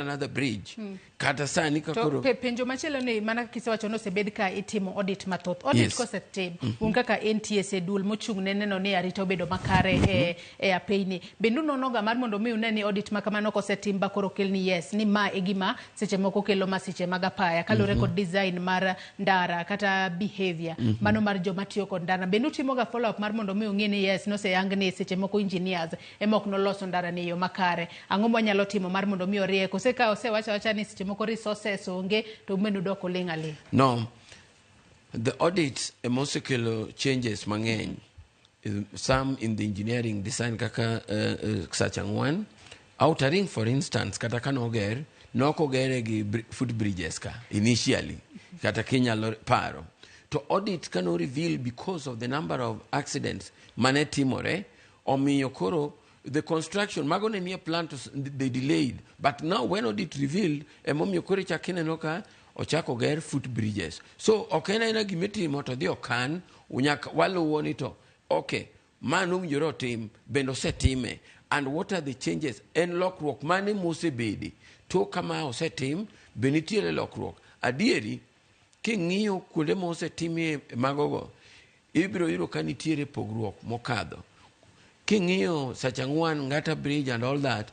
Another bridge kata sani ka To koro penjo machielo ni, mana kaka isewacho ni osebed ka itimo audit mathoth. Audit kosetim, un kaka NTSA, duol mochung' ne neno ni arita obedo makare e apeyni, bende unonoga mar mondo mi une ni audit ma kamano kosetim ba koro kel ni yes, ni ma e gima seche moko kelo masiche mag apaya kaluwore kod design mar ndara kata behavior mano mar joma tiyo kod ndara? Bende utimoga follow up mar mondo mi ung'e ni yes, noseyang ni seche moko engineers ema ok noloso ndara ni e yo makare? Ang'o mwanyalo timo mar mondo mi orie? Kose ka osewacho awacha ni seche moko resources onge, to un bende udok uling' aling'? No, the audit ema osekelo changes mang'eny, some in the engineering design kaka Sach Ang'wen Outer Ring, for instance. Kata ka noger, nok ogere gi foot bridges ka initially, kata kinyalo paro. To audit ka no reveal, because of the number of accidents mane timore, omiyo koro the construction mago ne nie plan to they delayed. But now when audit revealed, emomiyo koro ichak ineno ka ochako ger foot bridges. So ok en aena gimitimo to dhi okan, nyaka waluwo ni to okay, ma nowinjore otim, bende osetime, and what are the changes, en lokruok mane mosebede tok kama osetim? Be nitiere lokruok adieri? King'iyo kuonde mosetimie magogo, ibiro yudo ka nitiere pogruok mokadho. King'iyo Sachang'wan, Ngata Bridge and all that,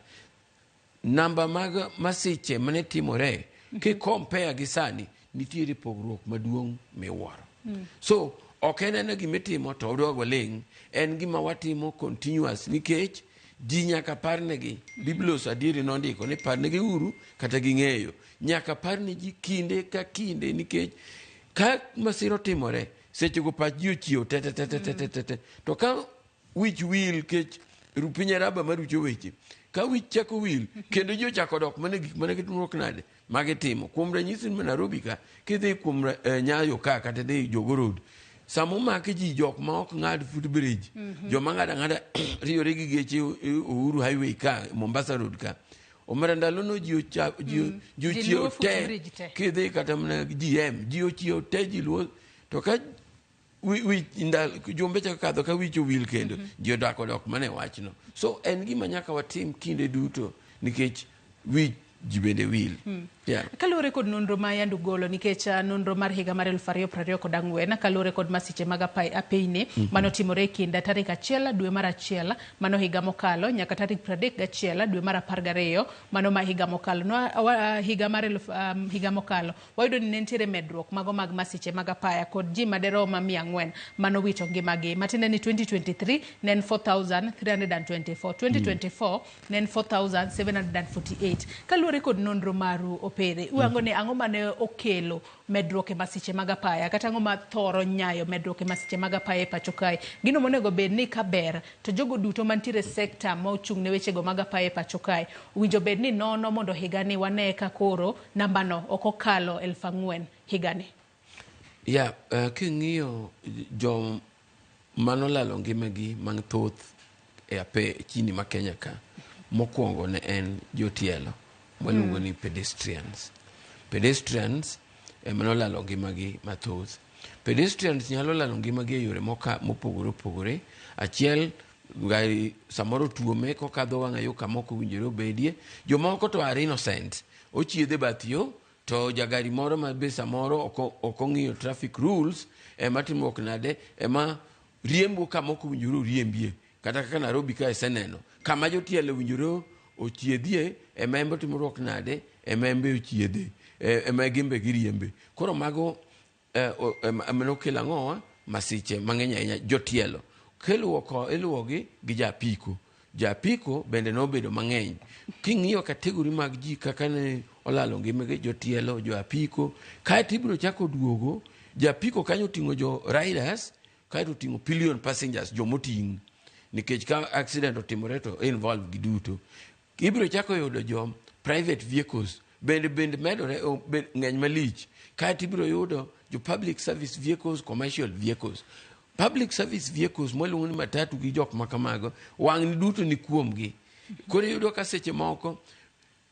namba mag masiche mane timore, ki compare gi sani, nitiere pogruok maduong' miwuoro. So ok en ena gimitimo to odwa waling', en gima watimo continuous, nikech ji nyaka parnegi. Biblos adieri nondiko ni parnegi uru kata ging'eyo. Nyaka parne ji kinde ka kinde, nikech ka masira otimore, sechego pach ji ochiew te te te te te te te te. To ka wich wil, kech piny raba marucho weche, ka wich chako wil kendo ji ochako dok mana gik mane gitimruok nade magitimo. Kuom ranyisi, ma Nairobi ka kidhi kuom Nyayo ka, kata idhi Jogo Road, sama omaki ji, jok ma ok ng'ad footbridge, joma ng'ado ang'ada riyore gi geche Uhuru Highway ka, Mombasa Road ka, omera ndalono ji ji Ji ochiew luwo te. Footbridge te. Kidhi kata mana GM, ji ochiew te, ji luwo. To ka wi ndal jumbe chako kadho, ka wich owil kendo, ji odak odok mana e wachno. So en gima nyaka watim kinde duto, nikech wich ji bende wil, yeah. Kaluwore kod nonro ma yande ugolo, nikech nonro mar higa mar 2024 kaluwore kod masiche mag apeyni manotimore e kind tarik 1 dwe mar 1 mano higa mokalo nyaka tarik 31 dwe mar 12 mano ma higa mokalo no, higa mar higa mokalo, wayudo ni ne nitiere medruok mago mag masiche mag apaya kod ji maderom 400 manowito ngimagi, matiende ni 2023 ne en 4324, 2024 ne en 4748. Kaluwore kod nonro maru, Opere, uyango ni ang'o mane okelo medruok e masiche mag apaya, kata ang'o ma thoro nyayo medruok e masiche mag apaya e pacho kae? Gino monego bed ni ka ber to jogo duto mantiere e sekta ma ochung' ne wechego mag apaya e pacho kae owinjo bed ni nono mondo higani wane ka koro nambano ok okalo 4,000 higani. Yeah, king'iyo jo manolalo ngimagi mathoth e ape chini ma Kenya ka, mokwongo ne en jotielo mwaluongo ni pedestrians. Pedestrians ema nolalo ngimagi mathoth. Pedestrians nyalo lalo ngimagi e yore mopogore opogore. Achiel, gari samoro tuome kokadho wang'a yo kama ok owinjore obedie. Jomoko to are innocent, ochiedhe bath yo to jagari moro ma be samoro ok ong'iyo traffic rules ema timruok nade, ema riembo kama ok owinjore oriembie. Kata kaka Nairobi ka iseneno kama jotielo owinjore ochiedhie, ema embe timruok nade, ema embe ochiedhe, ema gimbe giriembe. Koro mago ema nokelo ang'owa masiche mang'eny ahinya, jotielo. Kiluwo iluwogi gi japiko. Japiko bende nobedo mang'eny. King'iyo category mag ji kaka ne olalo ngimagi, jotielo, jo apiko, kaeto ibiro chako duogo japiko kanyo oting'o jo riders, kaeto oting'o pillion passengers, jomoting', nikech ka accident otimore to involve gi duto. Ibiro chako yudo jo private vehicles bende medore, ng'eny malich. Kaeto ibiro yudo jo public service vehicles, commercial vehicles. Public service vehicles mwaluongo ni matatu gi jok ma kamago, wang'ni duto ni kuomgi. Koro iyudo ka seche moko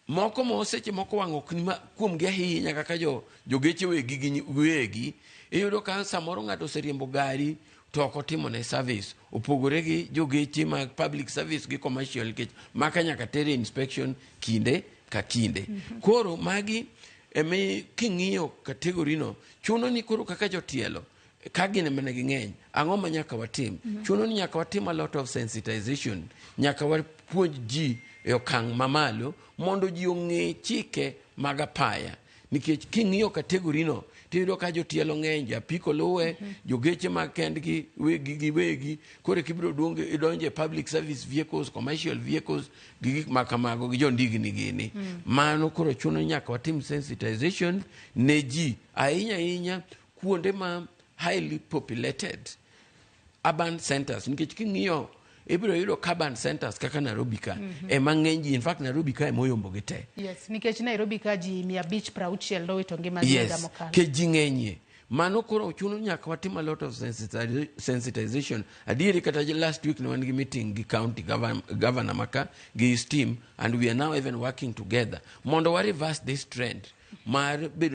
moko mo seche moko wang' ok ni kuomgi ahinya kaka jo jogeche wegi gi wegi. Iyudo ka samoro ng'ato oseriembo gari to ok otimo ne service, opogore gi jogeche mag public service gi commercial, nikech maka nyaka tere inspection kinde ka kinde. Koro magi emi king'iyo category no, chuno ni koro kaka jotielo ka gin ema ne ging'eny, ang'o ma nyaka watim? Chuno ni nyaka watim a lot of sensitization, nyaka wapuonj ji e okang' mamalo mondo ji ong'e chike mag apaya, nikech king'iyo category no tiyudo ka jotielo ng'eny, japiko luwe, jogeche mag kendgi wegi giwegi. Koro kibiro duong idonje public service vehicles, commercial vehicles gi gik ma kamago gi jondigni gini. Mano koro chuno ni nyaka watim sensitization ne ji ahinya ahinya kuonde ma highly populated urban centers, nikech king'iyo ibiro yudo ka urban centers kaka Nairobi ka ema ng'eny ji. In fact, Nairobi ka ema oyombo gi te. Yes, nikech Nairobi ka ji 560 nowito ngimagi higa mokalo. Nikech ji ng'enyie. Mano koro chuno nyaka watim a lot of sensitization. Adieri kata last week ne wan gi meeting gi county governor maka gi his team, and we are now even working together mondo wa reverse this trend mar bedo